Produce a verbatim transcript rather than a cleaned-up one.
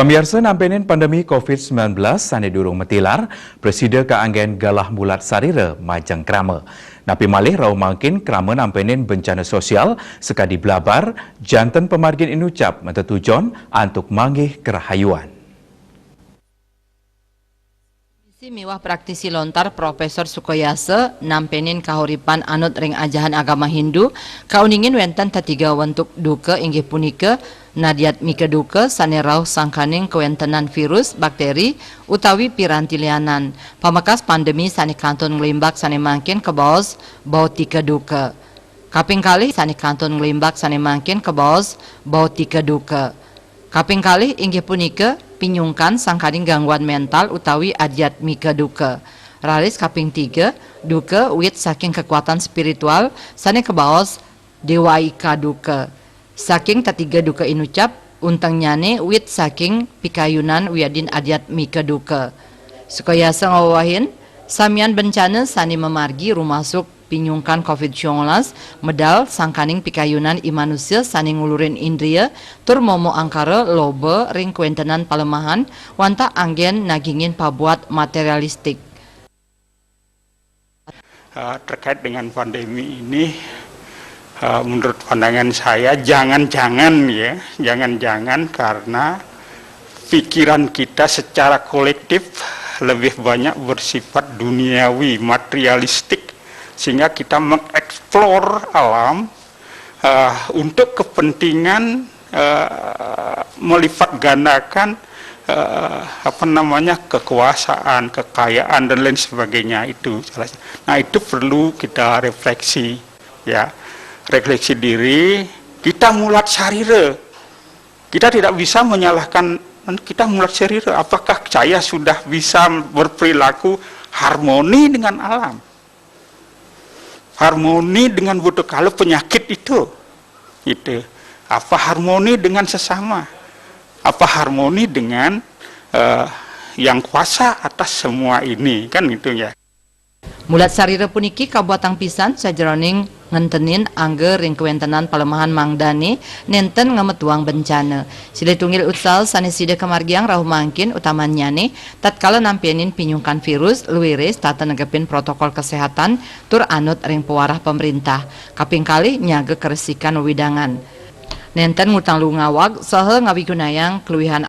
Pamiarsa, nampénin pandemi covid sembilan belas sané durung matilar, prasida kaanggén galah mulat sarira majeng krama. Napi malih rauh mangkin krama nampénin bencana sosial sakadi blabar, janten pamargin inucap matetujon antuk manggih karahayuan. Akademisi miwah praktisi lontar Profesor Sukoyasa nampénin kahuripan anut ring ajahan agama Hindu, kauningin wénten tetiga wentuk duka inggih punika, Nadyatmika duka sané rauh sangkaning kawéntenan virus, bakteri, utawi piranti lianan. Pamekas pandemi sané kantun nglimbak sané mangkin kabaos bautika duka. Kaping kalih sané kantun nglimbak sané mangkin kabaos bautika duka. Kaping kalih inggih punika pinyungkan sangkaning gangguan mental utawi adyatmika duka. Raris kaping tiga, duka wit saking kekuatan spiritual sané kabaos dewaika duka. Saking tetiga duka inucap, untengnyané wit saking pikayunan wiadin adyatmika duka. Sukoyasa ngawewehin, samian bencana sané mamargi rumasuk pinyungkan covid sembilan belas, medal sangkaning pikayunan i manusa sané ngulurin indria tur momo angkara loba ring kawéntenan palemahan wantah anggén nagingin pabuat materialistik. Eh, terkait dengan pandemi ini, eh, menurut pandangan saya, jangan-jangan ya, jangan-jangan karena pikiran kita secara kolektif lebih banyak bersifat duniawi, materialistik, sehingga kita mengeksplor alam, eh, untuk kepentingan, eh, melipat gandakan, eh, apa namanya, kekuasaan, kekayaan, dan lain sebagainya itu. Nah, itu perlu kita refleksi, ya, refleksi diri. Kita mulat sarira. Kita tidak bisa menyalahkan, kita mulat sarira. Apakah saya sudah bisa berperilaku harmoni dengan alam? Harmoni dengan budakala penyakit itu, gitu. Apa harmoni dengan sesama? Apa harmoni dengan, eh, yang kuasa atas semua ini, kan gitu ya. Mulat sarira puniki kabuatang pisan sajeroning ngentenin angga ring kawéntenan palemahan mangdané nénten ngametuang bencana. Silih tunggil utsal sané sida kamargiang rauh mangkin, utamannyané tatkala nampénin pinyungkan virus, luiris tata negepin protokol kesehatan tur anut ring pawarah pamréntah. Kaping kalih, nyaga karesikan wewidangan. Nénten ngutang luung awak saha ngawigunayang kaluihan